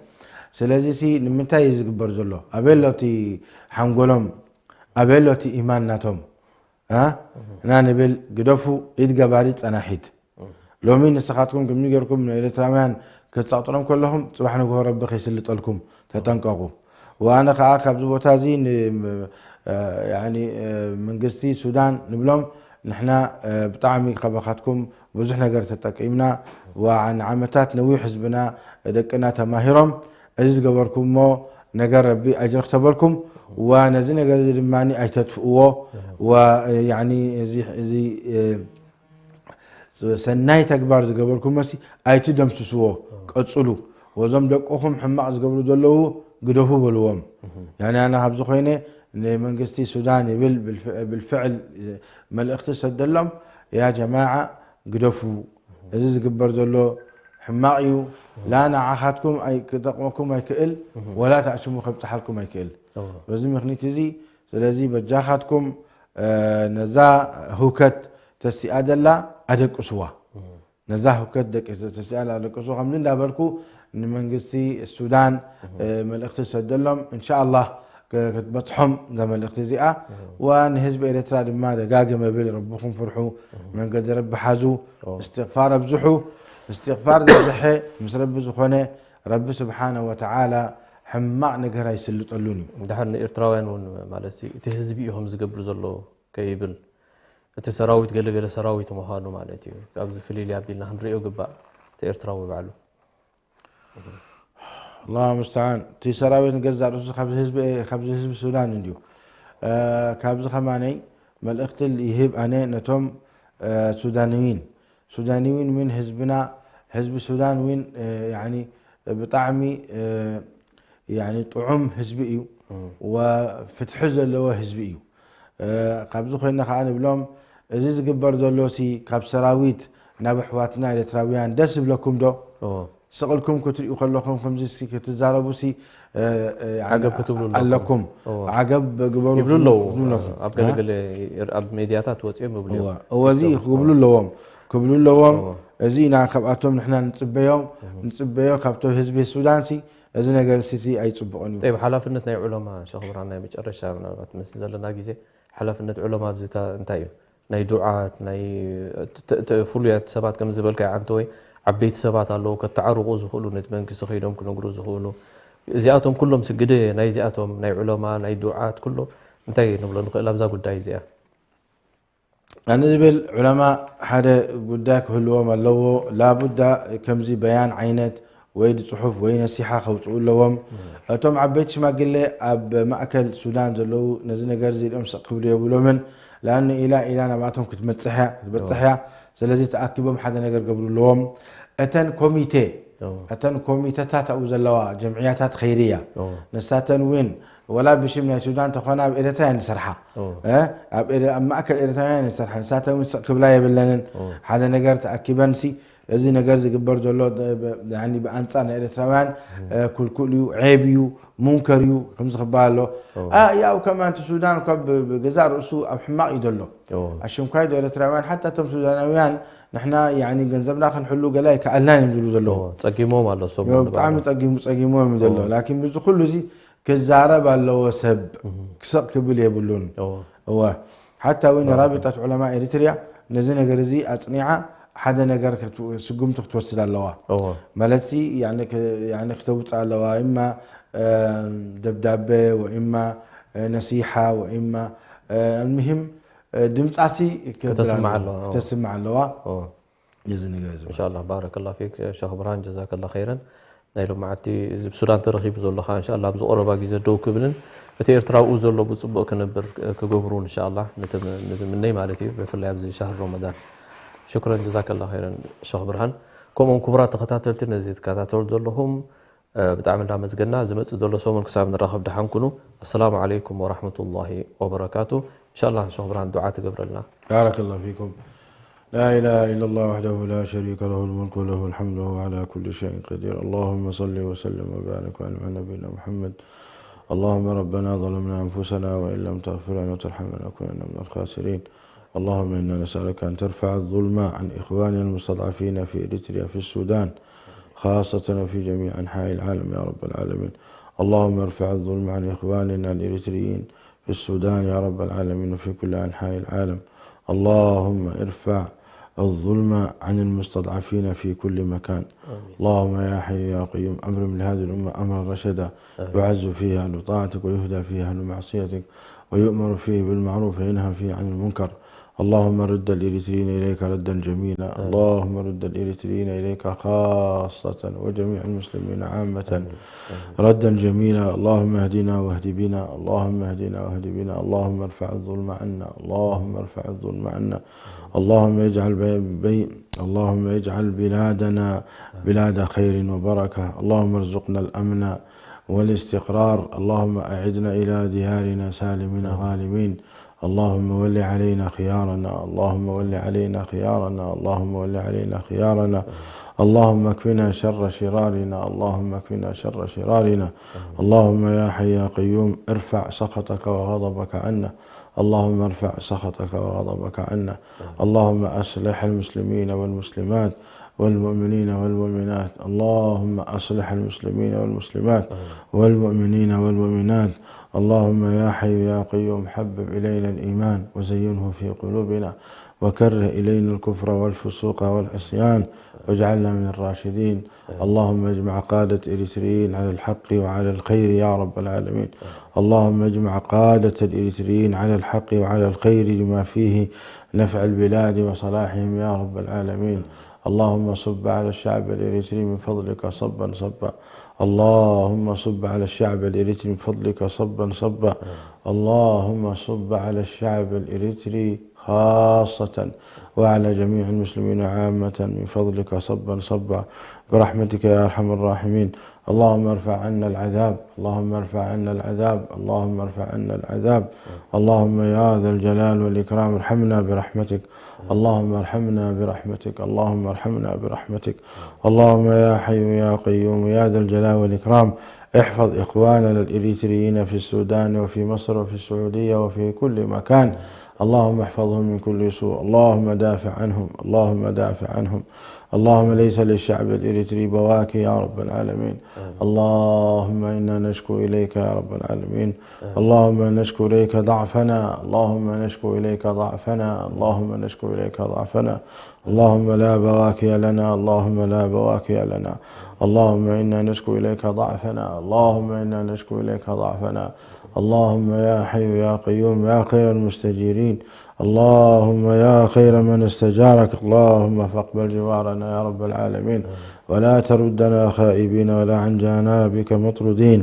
ስለዚ ሲ ንምንታይ እዩ ዝግበር ዘሎ? ኣበይ ኣሎ እቲ ሓንጎሎም? ኣበይ ኣሎ እቲ ኢማን ናቶም? እ? እና ንብል ግደፉ፣ ኢድ ገባሪ ጸናሒት። ሎሚ ንስኻትኩም ከምዚ ጌርኩም ንኤርትራውያን ክትጸቕጥሮም ከለኹም፣ ጽባሕ ንግሆ ረቢ ከይስልጠልኩም ተጠንቀቑ። ወኣነ ከኣ ካብዚ ቦታ እዚ ን-፣ እ፣ ያኒ፣ እ፣ መንግስቲ ሱዳን ንብሎም፣ ንሕና፣ እ፣ ብጣዕሚ ካባኻትኩም ብዙሕ ነገር ተጠቂምና፣ ወ-፣ ንዓመታት ነዊሕ ህዝብና ደቅና ተማሂሮም፣ እዚ ዝገበርኩሞ ነገር ረቢ ኣጅሪ ክተበልኩም፣ ወነዚ ነገር እዚ ድማ ኣይተጥፍእዎ፣ ወ-፣ ያኒ እዚ፣ እዚ፣ እ፣ ሰናይ ተግባር ዝገበርኩሞሲ ኣይትደምስስዎ፣ ቀጽሉ። ወዞም ደቅኹም ሕማቕ ዝገብሩ ዘለዉ ግደፉ በልዎም። ያኒ ኣነ ካብዚ ኮይነ ንመንግስቲ ሱዳን ይብል ብልፍ-፣ ብልፍዕል መልእኽቲ ሰደሎም፣ ያ ጀማዓ ግደፉ። እዚ ዝግበር ዘሎ ሕማቕ እዩ። ላ ንዓኻትኩም ኣይ-፣ ክጠቕመኩም ኣይክእል፣ ወላ ታእሽሙ ከብጽሓልኩም ኣይክእል። በዚ ምኽኒት እዚ፣ ስለዚ በጃኻትኩም፣ እ፣ ነዛ ህውከት ተሲኣ ዘላ ኣደቅስዋ። ነዛ ህውከት ደቂ-፣ ተሲኣ ኣደቅስዋ። ከምዚ እንዳበልኩ ንመንግስቲ ሱዳን፣ እ፣ መልእኽቲ ሰደሎም። እንሻኣላህ ክ-፣ ክትበጽሖም እዛ መልእኽቲ እዚኣ። ወንህዝቢ ኤርትራ ድማ ደጋግመ ብል፣ ረብኹም ፍርሑ፣ መንገዲ ረቢ ሓዙ፣ እስትቕፋር ኣብዝሑ። እስትቕፋር ዝበዝሐ ምስ ረቢ ዝኾነ፣ ረቢ ስብሓነ ወተዓላ ሕማቕ ነገር ኣይስልጠሉን እዩ። ድሓር ንኤርትራውያን እውን ማለት ሲ፣ እቲ ህዝቢ እዩ ከም ዝገብር ዘሎ ከይብል፣ እቲ ሰራዊት ገለገለ ሰራዊት ምዃኑ ማለት እዩ። ካብዚ ፍልይ ኣቢልና ክንሪኦ ግባእ፣ እቲ ኤርትራዊ ባዕሉ። ኣላሁ ሙስተዓን። እቲ ሰራዊት ንገዛእ ርእሱ ካብዚ ህዝቢ፣ ካብዚ ህዝቢ ሱዳን እንድዩ። እ፣ ካብዚ ከማነይ መልእኽቲ ይህብ ኣነ ነቶም፣ እ፣ ሱዳንዊን። ሱዳንዊን ምን ህዝብና፣ ህዝቢ ሱዳን ዊን፣ እ፣ ያኒ ብጣዕሚ፣ እ፣ ያኒ ጥዑም ህዝቢ እዩ። ወፍትሒ ዘለዎ ህዝቢ እዩ። እ፣ ካብዚ ኮይና ከኣ ንብሎም፣ እዚ ዝግበር ዘሎ ሲ ካብ ሰራዊት ናብ ኣሕዋትና ኤርትራውያን ደስ ይብለኩም ዶ? እዎ። ስቕ ኢልኩም ክትሪኡ ከለኹም፣ ከምዚ ሲ ክትዛረቡ ሲ፣ እ፣ እ፣ ዓገብ ክትብሉ ኣለኩም። ኣለኩም። እዎ። ዓገብ ግበሩ ይብሉ ኣለዉ። ይብሉ ኣለኩም። ኣብ ገለገለ ኣብ ሜድያታት ወጺኦም ይብሉ እዮም። እዎ። እዎ፣ እዚ ቲክቶክ። ክብሉ እዎ። ኣለዎም። ክብሉ ኣለዎም። እዎ። እዚ ኢና ካብኣቶም ንሕና ንጽበዮም፣ እዎ። ንጽበዮ ካብቶም ህዝቢ ሱዳን ሲ፣ እዚ ነገር ሲ፣ ሲ ኣይጽቡቕን እዩ። ጠይብ፣ ሓላፍነት ናይ ዑለማ፣ ሸኽ ብርሃን፣ ናይ መጨረሻ ምናልባት ምስ ዘለና ግዜ፣ ሓላፍነት ዑለማ ኣብዚ ታ-፣ እንታይ እዩ? ናይ ዱዓት፣ ናይ ተ-፣ ተ-፣ ፍሉያት ሰባት ከም ዝበልካዮ፣ ዓንተወይ ዓበይቲ ሰባት ኣለዉ፣ ከተዓርቑ ዝኽእሉ፣ ነቲ መንግስቲ ከይዶም ክነግሩ ዝኽእሉ። እዚኣቶም ኩሎም ሲ ግደ ናይዚኣቶም፣ ናይ ዑለማ፣ ናይ ዱዓት ኩሎም እንታይ ንብሎ ንኽእል ኣብዛ ጉዳይ እዚኣ? ኣነ ዝብል ዑለማ ሓደ ጉዳይ ክህልዎም ኣለዎ። ላቡዳ ከምዚ በያን ዓይነት ወይ ጽሑፍ ወይ ነሲሓ ከውጽኡ ኣለዎም። እቶም ዓበይቲ ሽማግለ ኣብ ማእከል ሱዳን ዘለዉ ነዚ ነገር እዚ ኢሎም ስቕ ክብሉ የብሎምን። ለኣኑ ኢላ ኢላ ናብኣቶም ክትመጽሕ እያ፣ ክትበጽሕ እያ። ስለዚ ተኣኪቦም ሓደ ነገር ገብሩ ኣለዎም። እተን ኮሚቴ፣ እዎ። እተን ኮሚተታት ኣብኡ ዘለዋ ጀምዕያታት ኸይርያ፣ እዎ። ንሳተን እውን ወላ ብሽም ናይ ሱዳን ተኾና ኣብ ኤርትራ እየን ዝሰርሓ። እዎ። እ? ኣብ ኤረ-፣ ኣብ ማእከል ኤርትራውያን እየን ዝሰርሓ። ንሳተን እውን ስቕ ክብላ የብለንን። እዎ። ሓደ ነገር ተኣኪበን ሲ፣ እዚ ነገር ዝግበር ዘሎ፣ ብ-፣ ያኒ ብኣንጻር ናይ ኤርትራውያን፣ እ፣ ክልኩል እዩ፣ ዔብ እዩ፣ ሙንከር እዩ፣ ከምዚ ክበሃል ኣሎ። እዎ። ኣ፣ ያው ከማን እቲ ሱዳን እኳ ብ-፣ ብገዛእ ርእሱ ኣብ ሕማቕ እዩ ዘሎ። እዎ። ኣሽንኳይ ዶ ኤርትራውያን፣ ሓታ እቶም ሱዳናውያን ንሕና ያኒ ገንዘብና ክንሕሉ ገለ ኣይከኣልናን እዮም ዝብሉ ዘለዉ። እዎ፣ ጸጊሞም ኣሎ፣ እሶም እዎ፣ ንባዕሎም። ብጣዕሚ ጸጊሙ-፣ ጸጊሞም እዩ ዘሎ። እዎ። ላኪን ምስዚ ኩሉ እዚ ክዛረብ ኣለዎ ሰብ፣ እህ። ክሰቕ ክብል የብሉን። እዎ። እወ። ሓታ እውን ባረከ። ራቢጣት ዑለማ ኤሪትርያ ነዚ ነገር እዚ ኣጽኒዓ ሓደ ነገር ክት-፣ ስጉምቲ ክትወስድ ኣለዋ። እዎ። ማለት ሲ፣ ያኒ ክ-፣ ያኒ ክተውጽእ ኣለዋ። እማ፣ እ፣ ደብዳበ ወእማ፣ እ፣ ነሲሓ ወእማ፣ እ፣ ኣልሙሂም፣ እ፣ ድምጻ ሲ ክብል ከተስምዕ ኣለዋ። ኣለዋ። እዎ። ከተስምዕ ኣለዋ። እዎ። ነዚ ነገር እዚ ኢንሻላህ። ባረከላ ፊክ ሸኽ ብርሃን፣ ጀዛከላ ኸይረን። ናይ ሎማዓቲ እዚ ብሱዳን ተረኺቡ ዘሎ ኸዓ ኢንሻላህ ኣብዚ ቐረባ ግዜ ደው ክብልን እቲ ኤርትራዊ ዘሎ ብጽቡቕ ክነብር ክገብሩ ኢንሻላህ ንትም-፣ ንትምነይ ማለት እዩ፣ ብፍላይ ኣብዚ ሻህር ረመዳን። ሽክረን ጀዛከላ ኸይረን ሸኽ ብርሃን። ከምኡውን ክቡራት ተኸታተልቲ ነዚ ትከታተሉ ዘለኹም እ፣ ብጣዕሚ እንዳመስገና፣ ዝመጽእ ዘሎ ሰሙን ክሳብ ንራኸብ ደሓን ኩኑ። ኣሰላሙ ዓለይኩም ወራህመቱላሂ ወበረካቱ። ኢንሻላህ ሸኽ ብርሃን ዱዓ ትገብረልና። ባረከላሁ ፊኩም። لا إله إلا الله وحده لا شريك له الملك وله الحمد وهو على كل شيء قدير. اللهم صل وسلم وبارك وأنعم على نبينا محمد اللهم ربنا ظلمنا أنفسنا وإن لم تغفر لنا وترحمنا لنكونن من الخاسرين. اللهم إنا نسألك أن ترفع الظلم عن إخواننا المستضعفين في إريتريا، في السودان خاصة، وفي جميع أنحاء العالم يا رب العالمين. اللهم ارفع الظلم عن إخواننا الإريتريين في السودان يا رب العالمين، وفي كل أنحاء العالم. اللهم ارفع الظلم عن المستضعفين في كل مكان. اللهم يا حي يا قيوم، أبرم لهذه الأمة أمرا رشدا، يعز فيه أهل طاعتك ويهدى فيه أهل معصيتك، ويؤمر فيه بالمعروف وينهى فيه عن المنكر. اللهم رد الإريتريين إليك ردا جميلا. اللهم رد الإريتريين إليك خاصة، وجميع المسلمين عامة، ردا جميلا. اللهم اهدنا واهد بنا، اللهم اهدنا واهد بنا. اللهم ارفع الظلم عنا، اللهم ارفع الظلم عنا. اللهم اجعل بي... بي... اللهم اجعل بلادنا بلاد خير وبركة. اللهم ارزقنا الأمن والاستقرار. اللهم أعدنا إلى ديارنا سالمين غانمين. اللهم ول علينا خيارنا، اللهم ول علينا خيارنا، اللهم ول علينا خيارنا. اللهم اكفنا شر شرارنا، اللهم اكفنا شر شرارنا. اللهم يا حي يا قيوم، ارفع سخطك وغضبك عنا. اللهم ارفع سخطك وغضبك عنا. اللهم أصلح المسلمين والمسلمات والمؤمنين والمؤمنات. اللهم أصلح المسلمين والمسلمات والمؤمنين والمؤمنات. اللهم يا حي يا قيوم، حبب إلينا الإيمان وزينه في قلوبنا، وكره إلينا الكفر والفسوق والعصيان، واجعلنا من الراشدين. اللهم اجمع قادة الإريتريين على الحق وعلى الخير يا رب العالمين. اللهم اجمع قادة الإريتريين على الحق وعلى الخير، لما فيه نفع البلاد وصلاحهم يا رب العالمين. اللهم صب على الشعب الإريتري من فضلك صبا صبا. اللهم صب على الشعب الإريتري من فضلك صبا صبا. اللهم صب على الشعب الإريتري خاصة، وعلى جميع المسلمين عامة من فضلك صبا صبا، برحمتك يا أرحم الراحمين. اللهم ارفع عنا العذاب، اللهم ارفع عنا العذاب، اللهم ارفع عنا العذاب. اللهم يا ذا الجلال والإكرام، ارحمنا برحمتك. اللهم ارحمنا برحمتك، اللهم ارحمنا برحمتك. اللهم يا حي يا قيوم يا ذا الجلال والإكرام، احفظ إخواننا الإريتريين في السودان وفي مصر وفي السعودية وفي كل مكان. اللهم احفظهم من كل سوء، اللهم دافع عنهم، اللهم دافع عنهم. اللهم ليس للشعب الإريتري بواكي يا رب العالمين. اللهم إنا نشكو إليك يا رب العالمين. اللهم نشكو إليك ضعفنا، اللهم نشكو إليك ضعفنا، اللهم نشكو إليك ضعفنا. اللهم لا بواكي لنا، اللهم لا بواكي لنا. اللهم إنا نشكو إليك ضعفنا، اللهم إنا نشكو إليك ضعفنا. اللهم يا حي يا قيوم يا خير المستجيرين، اللهم يا خير من استجارك، اللهم فاقبل جوارنا يا رب العالمين، ولا تردنا خائبين ولا عن جنابك مطرودين.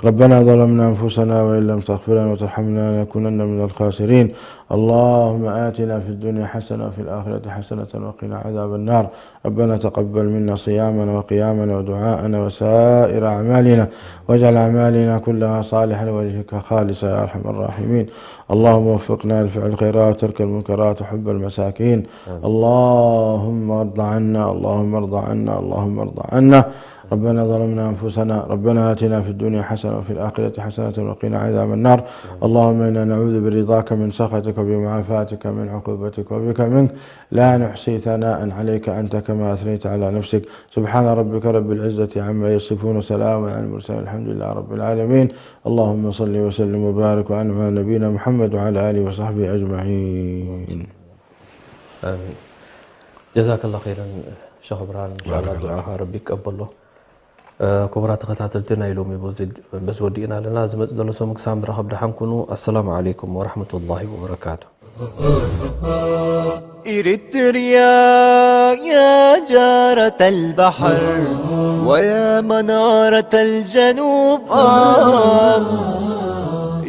ربنا ظلمنا أنفسنا وإن لم تغفر لنا وترحمنا لنكونن من الخاسرين. اللهم آتنا في الدنيا حسنة وفي الآخرة حسنة وقنا عذاب النار. ربنا تقبل منا صيامنا وقيامنا ودعاءنا وسائر أعمالنا، واجعل أعمالنا كلها صالحة لوجهك خالصة يا أرحم الراحمين. اللهم وفقنا لفعل الخيرات وترك المنكرات وحب المساكين. اللهم ارض عنا، اللهم ارض عنا، اللهم ارض عنا. ربنا ظلمنا أنفسنا، ربنا آتنا في الدنيا حسنة وفي الآخرة حسنة وقنا عذاب النار. اللهم إنا نعوذ برضاك من سخطك وبمعافاتك من عقوبتك وبك منك، لا نحصي ثناء عليك أنت كما أثنيت على نفسك. سبحان ربك رب العزة عما يصفون، وسلام على المرسلين، الحمد لله رب العالمين. اللهم صل وسلم وبارك وأنعم على نبينا محمد وعلى آله وصحبه أجمعين. ኣሚን። ጀዛከላ ኸይረን ሸኽ ብርሃን። እንሻላ ዱዓኻ ረቢ ይቀበሎ። ክቡራት ተኸታተልቲ ናይ ሎሚ በዚ ወዲእና ኣለና። ዝመጽእ ዘሎ ሰሙን ክሳብ ንራኸብ ደሓን ኩኑ። ኣሰላሙ ዓለይኩም ወራሕመቱላሂ ወበረካቱ። إريتريا يا جارة البحر ويا منارة الجنوب، آه.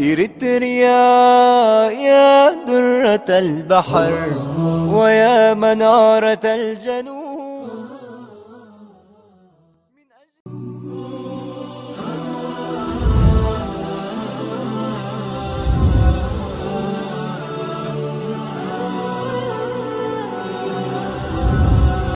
إريتريا يا درة البحر ويا منارة الجنوب.